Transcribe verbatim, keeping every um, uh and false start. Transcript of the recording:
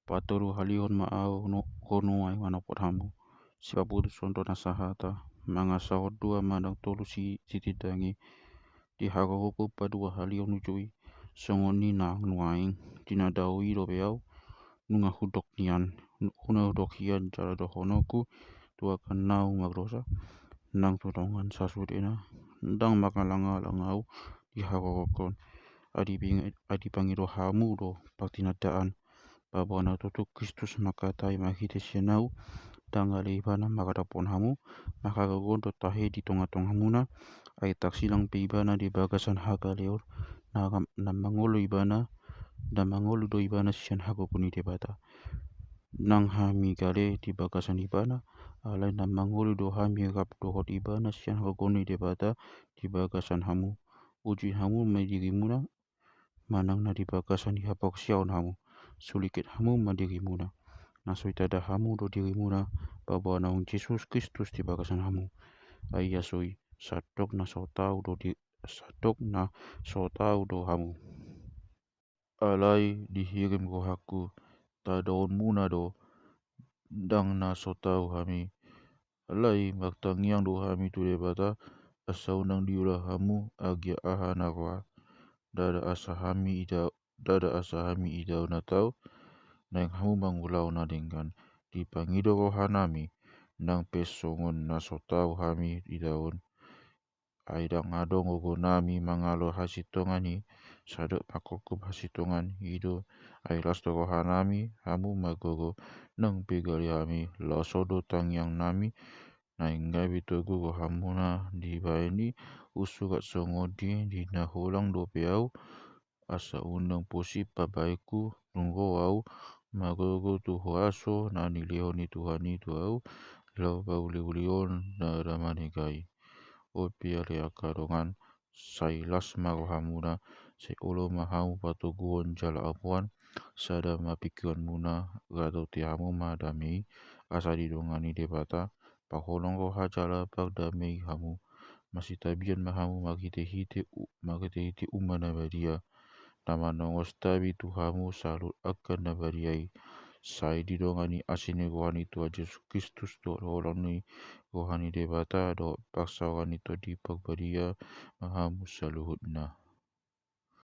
Patoluhalihon ma ahu, ho nuaeng manopot hamu. Sipaputuson do na sahata, mangasahon dua manang tolu sitindangi. Di hagogoonku paduahalihon uju i, songon i nang nuaeng. Tinadao i dope ahu, nunga hudok nian, nunga hudok hian jala dohononku tu angka na mardosa nang tu dongan sasudena. Ndang mangalangalang ahu di hagogoon. Adi pangido hamu do partinandaan. Paboa na tutu Kristus mangkatai marhite sian ahu, ndang ale ibana mangadapon hamu. Marhagogoon do tahe di tongatongamuna. Ai tarsilang pe ibana di bagasan hagaleon, na mangolu ibana, na mangolu do ibana sian hagogoon ni Debata. Nang hami gale di bagasan ibana, alai na mangolu do hami rap dohot ibana sian hagogoon ni Debata di bagasan hamu. Uji hamu ma dirimuna, manang na di bagasan ni haporseaon hamu. Suliket hamu ma dirimuna, na so itada hamu do dirimuna, paboa naung Jesus Kristus di bagasan hamu. Ai ia so i, sandok na so tau do di, sandok na so tau do hamu. Alai dihirim rohangku, tadaonmuna do, ndang na so tau hami. Alai martangiang do hami tu Debata, asa unang diula hamu agia aha na roa. Ndada asa hami ida, ndada asa hami idaon na tau, naeng hamu mangulahon na denggan. Dipangido rohanami, nang pe songon na so tau hami idaon. Ai ndang adong gogonami mangalo hasintongan i, sai dok mangkopkop hasintongan i do. Ai las do rohanami, hamu margogo. Nang pe gale hami, laos on do tangiangnami. Naeng gabe togu rohamuna dibahen i. Husurat songon i di na holang dope ahu, asa unang posi pambahenku. Dung ro ahu margogo tu huaso na nilehon ni Tuhan i tu ahu, laho pauliulion na ra manegai. On pe ale angka dongan, sai las ma rohamuna, sai olo ma hamu patoguon jala apuan. Sada ma pingkiranmuna, gatote hamu ma dame i, asa didongani Debata. Parholong roha jala pardame i hamu. Masitabian ma hamu marhitehite, marhitehite uma na badia, na manongos tabi tu hamu saluhut angka na badia i. Sai didongani asi ni roha ni Tuhan Jesus Kristus dohot holong ni roha ni Debata dohot parsaoran ni Tondi Parbadia ma hamu saluhutna.